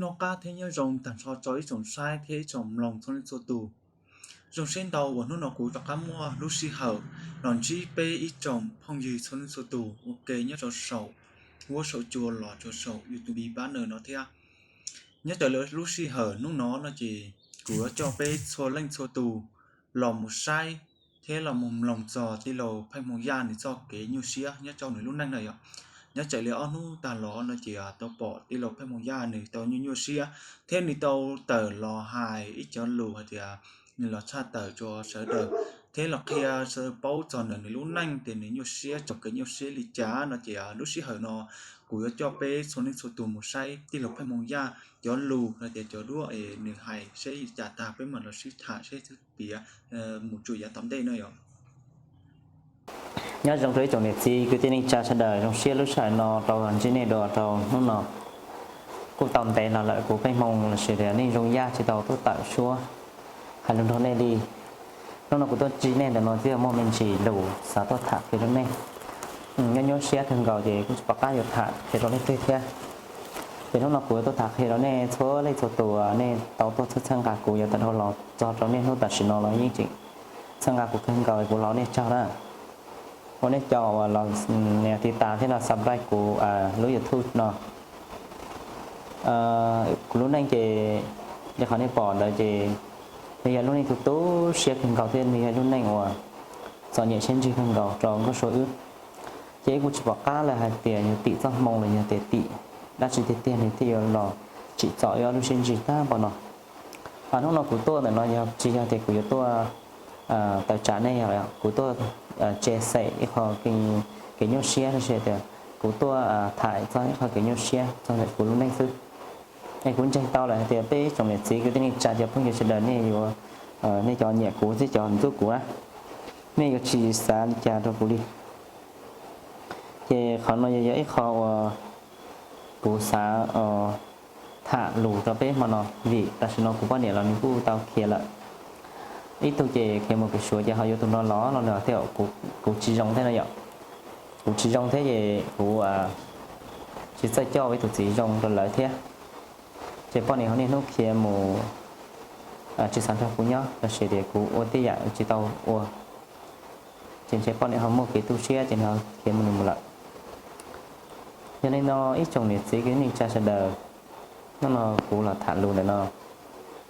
Noj qab thiab nyob zoo tag nrho rau ib tsoom saib thiab ib tsoom mloog txhua leej txhua tus. Zoo siab ntau uas hnub no kuv rov qab muaj lub sij hawm los ntsib peb ib tsoom phooj ywg txhua leej txhua tus ua ke nyob rau saum huab saum cua los rau saum YouTube banner no thiab. Nyob raws li lub sij hawm hnub no no ces kuv yuav coj peb txhua leej txhua tus los mus saib thiab los mus mloog txog tij laug Pheej Hmoo Yaj nws txoj kev nyuaj siab nyob rau nws lub neej na yom. Nyob raws li ob hnub tag los no ces tau pom tij laug Pheej Hmoo Yaj nws tau nyuaj nyuaj siab thiab nws tau tawm los hais ib cov lus hais tias nws los tshaj tawm rau sawv daws thiab los qhia sawv daws paub txog ntawm nws lub neej tias nws nyuaj siab txog kev nyuaj siab li cas no ces lub sij hawm no kuv yuav coj peb txhua leej txhua tus mus saib tij laug Pheej Hmoo Yaj cov lus hais tias cov duab es nws hais seb li cas tag peb mam los sib tham seb piav mus tsuas yav tom ntej no yom. Nyob zoo rau ib tsoom niam txiv kwv tij neej tsa sawv daws, zoo siab lub sij hawm no rau ntsib nej dua rau hnub no. Kuj tau ntev los lawm kuv Pheej Hmoo los sis tias Neej Zoo Yaj tsis tau tuaj tawm suab hais lus nrog nej li. Hnub no kuv tuaj ntsib nej ntawm no thiaj muaj me ntsis lus xav tuaj tham qhia rau nej. Nyuaj nyuaj siab kawg nkaus ces kuj tsis pom qab yuav tham qhia rau leej twg thiab. Ces hnub no kuv yuav tuaj tham qhia rau nej txhua leej txhua tus, nej tau tuaj txhawb txhawb nqa kuv yav tag dhau los txog rau niaj hnub tam sim no los yeej tseem txhawb nqa kuv kawg nkaus, kuv los ua nej tsaug na. Ua nej cov uas los tiv tas thiab los subscribe kuv lub YouTube no. Kuv lub neej ces, li qhov nej pom ntawd ces nws yog lub neej tu tu siab kawg nkaus thiab nws yog lub neej uas txom nyem siab ntsws kawg nkaus rau Nkauj Sua wb. Ces wb kuj tsis pom qab lawm hais tias yog tim txoj hmoo los yog tias tim dab tsi tiag tiag nws thiaj yuav los tsim txom wb ob lub siab ntsws tag npaum no. Hnub no kuv tuaj ntawm no yog tsis yog tias kuv yuav tuaj tawm tsam nej, kuv tuaj tse xem ib qho kev nyuaj siab los sis tias kuv tuaj tham txog ib qho kev nyuaj siab txog ntawm kuv lub neej xwb. Es kuv ntseeg tau lawm hais tias peb ib tsoom niam txiv kwv tij neej tsa cov phooj ywg sawv daws nej yuav, nej cov nyiam kuv thiab cov ntxub kuv na, nej yuav tsis xav li cas rau kuv li. Ces qhov no yog yog ib qho uas kuv xav tham lus rau peb hmo no, vim tam sim no kuv poj niam los nws kuj tau khiav lawm. Ib tug ces khiav mus kev Suav ces ho yuav tus no los los nws tias kuv tsis zoo thiab no yom. Kuv tsis zoo thiab ces kuv tsis txawj coj ua ib tug txiv zoo rau lawv thiab. Ces poj niam ho niaj hnub khiav mus tsis xav nrog kuv nyob los sis tias kuv ua tej yam tsis tau ua, ces ntshe poj niam ho muaj kev tu siab ces nws ho khiav mus nws mus lawm. Yog li no ib tsoom niam txiv kwv tij neej tsa sawv daws, hnub no kuv los tham lus ntawm no,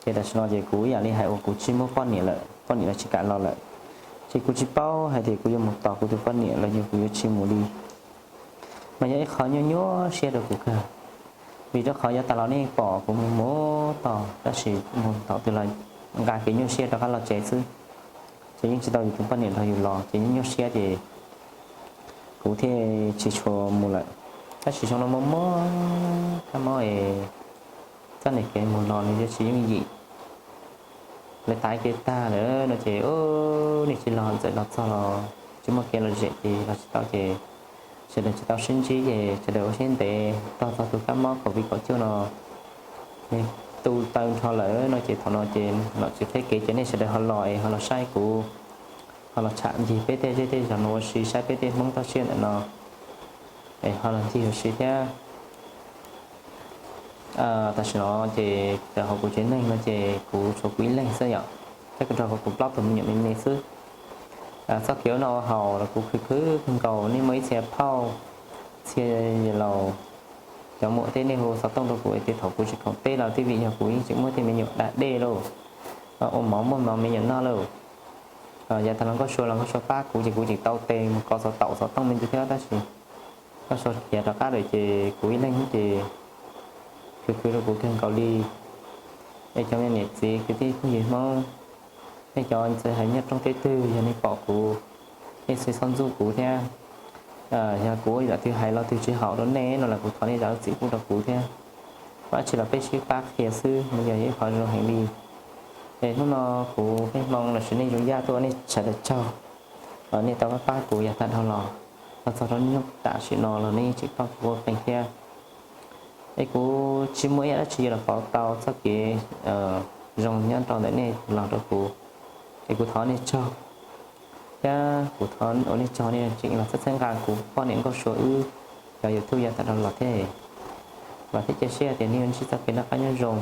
ces tam sim no ces kuv ib yam li hais uas kuv tsis muaj poj niam lawm, poj niam los tsis kam los lawm, ces kuv tsis paub hais tias kuv yuav mus tos kuv tus poj niam los yog kuv yuav tsis mus li. Mas yog ib qho nyuaj nyuaj siab rau kuv kawg, vim rau qhov yav tas los nej pom kuv mus mus tos tab sis mus thaum twg los nqa kev nyuaj siab rov qab los tsev xwb, ces yeej tsis tau yus tus poj niam nrog yus los ces nyuaj nyuaj siab ces kuv thiaj tsis tshua mus lawm. Tab sis xyoo no muaj muaj kab mob es txoj niag kev mus los nws yuav tsis yooj yim. Lawv tav kev tag lawm no ces nws tsis los, txawm los txog los tsis muaj kev lom zem ces los tsis tau ces sawv daws tsis tau sib ntsib ces sawv daws ua siab ntev tos txog tus kab mob COVID kaum cuaj no nws tu taw nrho lawm no ces thaum no ces nom tswv qhib kev ces nej sawv daws ho los es ho los saib kuv, ho los tsham ncig peb tej zej tej zos no ua si, saib peb tej Hmoob toj siab ntawm no es ho los ncig ua si thiab. Tam sim no ces hauv kuv tsev neeg no ces kuv tshuav kuv ib leeg xwb yom, thiab kuv nrog kuv plaub tug me nyuam me me xwb. Txoj kev ua noj ua haus los kuv khwv khwv kawg nkaus, nej muaj ib txhia phauj, txhia laus, cov muam tej nej hu xov tooj rau kuv tias thaum kuv tsis khoom teb los twb vim yog kuv yeej tseem muaj tej me nyuam da dej lauj, ua mov muaj mov me nyuam noj lauj. Yav tag los Nkauj Sua los Nkauj Sua pab kuv ces kuv tseem tau tes mus kov xov tooj xov tooj me ntsis thiab tab sis Nkauj Sua khiav rov qab lawm ces kuv ib leeg ces khwv khwv rau kuv kawg nkaus li. Es cov me niam txiv kwv tij phooj ywg Hmoob, nej cov txawm hais nyob roob teb twg yog nej pom kuv, nej txhob ntxub kuv thiab. Yog kuv ua yam twg hais los twg tsis haum rau nej no los kuv thov nej zam lub txim pub rau kuv thiab. Dab tsi los peb sib pab qhia xwb, nws yog ib qho zoo heev li. Es hnub no kuv Pheej Hmoo los sis Neej Zoo Yaj tuaj ua nej sawv daws tsaug, nej tau pab pab kuv yav tag dhau los, los txog rau niaj hnub tam sim no los nej yeej tseem pab kuv ua qeeg thiab. Es kuv tsis muaj ib yam dab tsi yuav los pauv tau txoj kev zoo nyob rau ntawm nej los rau kuv. Es kuv thov nej tsaug, thiab kuv thov ua nej tsaug nej tseem los txhawb txhawb nqa kuv poj niam Nkauj Sua wb cov YouTube yav tag dhau los thiab. Vam thiab cia siab tias nej yuav ntsib txoj kev noj qab nyob zoo.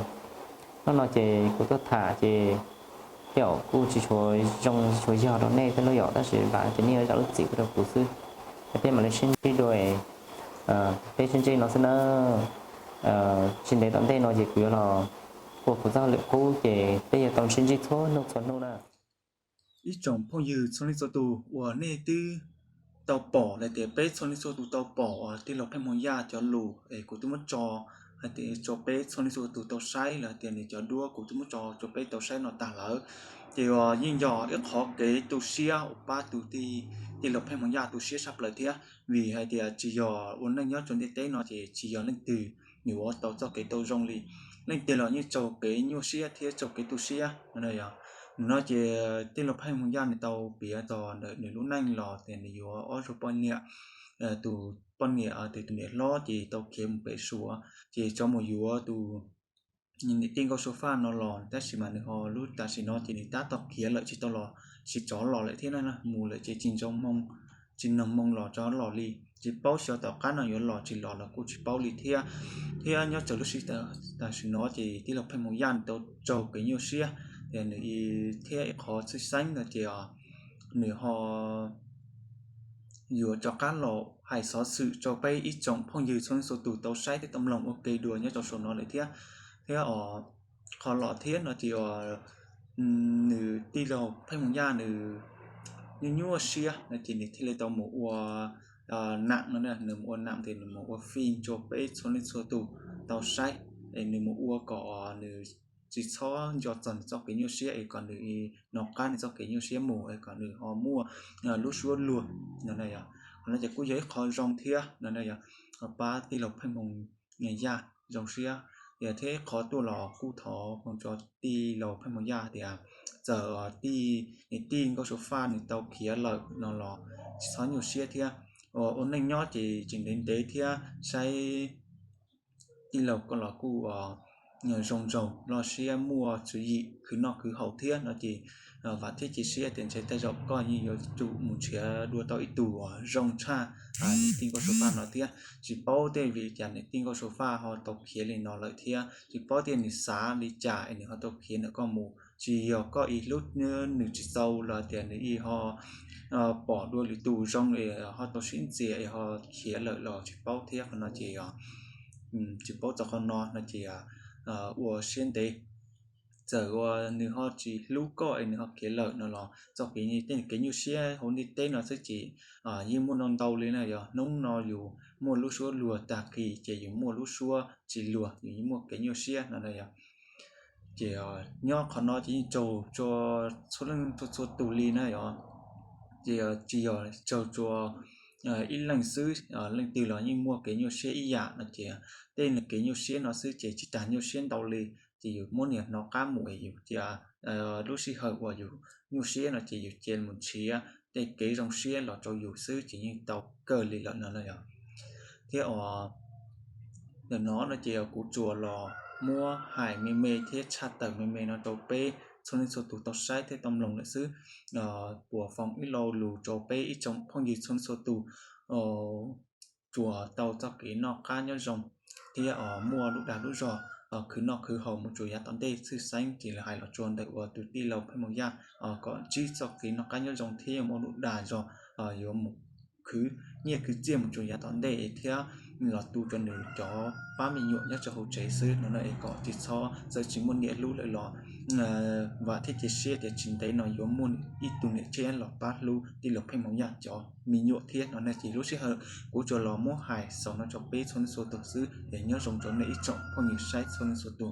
Hnub no ces kuv tuaj tham ces tej zaum kuj tsis tshua zoo tsis tshua yog rau nej tej lub yom, tab sis vam tias nej yuav zam lub txim pub rau kuv xwb. Es peb mam li sib ntsib dua, peb sib ntsib no xwb na. Tsis ntev tom ntej no ces kuv yuav los ua kuv txoj hauj lwm qub ces peb yuav tau sib ntsib txhua hnub txhua hnub na. Ib tsoom phooj ywg txhua leej txhua tus uas nej twb tau pom los tias peb txhua leej txhua tus tau pom uas tij laug Pheej Hmoo Yaj cov lus es kuv twb muab tso hais tias tso peb txhua leej txhua tus tau saib los tias nws cov duab kuv twb muab tso rau peb tau saib no tag lawm. Ces uas yeej yog ib qhov kev tu siab uas pab tus tij laug Pheej Hmoo Yaj tu siab tshaj plaws thiab, vim hais tias tsis yog ua neej nyob rau ntiaj teb no ces tsis yog leej twg yuav tau txoj kev tau zoo li. Leej twg los yeej raug kev nyuaj siab thiab raug kev tu siab no. Nim no ces tij laug Pheej Hmoo Yaj nws tau piav txog ntawm nws lub neej los tias nws yuav ob zaug poj niam. Tus poj niam, tus niam hlob ces tau khiav mus pem Suav, ces tso mus yuav tus niam tij Nkauj Sua Faj no los, tab sis mas nws ho lub tam sim no ces nws tab tom khiav lawm tsis tau los, tsis rov los lawm thiab na, mus lawm ces tsis nco hmoo, tsis noog hmoo los rov los li. Tsis paub xyov tom qab no yuav los tsis los los kuj tsis paub li thiab. Thiab nyob rau lub sij hawm tam sim no ces tij laug Pheej Hmoo Yaj nws tau raug kev nyuaj siab, nws thiab ib qhov tshwj xeeb no ces nws ho yuav rov qab los hais xov xwm rau peb ib tsoom phooj ywg txhua leej txhua tus tau saib thiab tau mloog ua ke dua nyob rau saum no lawm thiab. Thiab qhov los thiab no ces nws tij laug Pheej Hmoo Yaj nws nyuaj nyuaj siab no ces nws thiaj li tau mus ua nam no, nws mus ua nam tias nws mus ua fij rau peb txhua leej txhua tus tau saib, es nws mus ua kom nws tsis txhob nco txog nws txoj kev nyuaj siab es kom nws hnov qab nws txoj kev nyuaj siab mus es kom nws ho muaj lub suab luag no. Qhov no ces kuj yog ib qho zoo thiab no, pab tij laug Pheej Hmoo Yaj zoo siab. Thiab ib qhov tuaj los kuj thov foom rau tij laug Pheej Hmoo Yaj tias txawm tij, niam tij Nkauj Sua Faj nws tau khiav lawm no los tsis txhob nyuaj siab thiab. Ua neej nyob ces tseem ntev ntev thiab saib tij laug koj los kuj zoo zoo loj siab muaj tswv yim khwv noj khwv haus thiab no ces vam thiab cia siab tias ntshe tej zaum koj yeej yuav tsum mus nrhiav dua tau ib tug uas zoo tshaj niam tij Nkauj Sua Faj no thiab. Tsis paub tej vim li cas niam tij Nkauj Sua Faj ho tau khiav li no lawm thiab tsis paub tias nws xav li cas es nws ho tau khiav ntawm koj mus. Tsis yog koj ib hlub nws tsis txaus los tias nws ib ho pom dua lwm tus zoo es ho tau sib ntxias es ho khiav lawm los tsis paub thiab. Qhov no ces tsis paub txog qhov no no ces ua siab ntev. Txawm uas nws ho tsis hlub koj es nws ho khiav lawm no los txoj kev tej kev nyuaj siab hauv ntiaj teb no xwb ces yeej muaj ntau ntau li na. Yog hnub no yus muaj lub suab luag tag kis ces yus muaj lub suab tsis luag yus yeej muaj kev nyuaj siab no na yog. Ces nyob qhov no ces yeej raug txhua leej txhua txhua tus li na yog. Ces tsis yog raug tsuas ib leej xwb, leej twg los yeej muaj kev nyuaj siab ib yam no ces tej kev nyuaj siab no xwb ces tsis tas nyuaj siab ntau li. Ces yus muab nias hnov qab mus es yus cia lub sij hawm uas yus nyuaj siab no ces yus cia mus nrhiav tej kev zoo siab los rau yus xwb ces yeej tau kawg li lawm no na yog. Thiab ntawm no no ces kuv tsuas los muab hais me me thiab tshaj tawm me me no rau peb txhua leej txhua tus tau saib thiab tau mloog lawm xwb. Puas foom ib lo lus rau peb ib tsoom phooj ywg txhua leej txhua tus tsuas tau txoj kev noj qab nyob zoo thiab muaj lub dag lub zog khwv noj khwv haus mus tsuas yav tom ntej. Tshwj xeeb ces lawv hais los tsuas ntawm uas tus tij laug Pheej Moo Yaj kom ntsib txoj kev noj qab nyob zoo thiab muaj lub dag zog yuav mus khwv nyiaj khwv txiaj mus tsuas yav tom ntej thiab los tu rau nws cov pab me nyuam nyob rau hauv tsev xwb no na es kom tsis txhob, txawm tsis muaj niam hlub lawm los vam thiab cia siab tias tsis ntev no yuav muaj ib tug niam tshiab los pab hlub tij laug Pheej Moo Yaj cov me nyuam thiab no na. Ces lub sij hawm kuv tsuas los muab hais xaus no rau peb txhua leej txhua tus xwb es nyob zoo rau nej ib tsoom phooj ywg saib txhua leej txhua tus.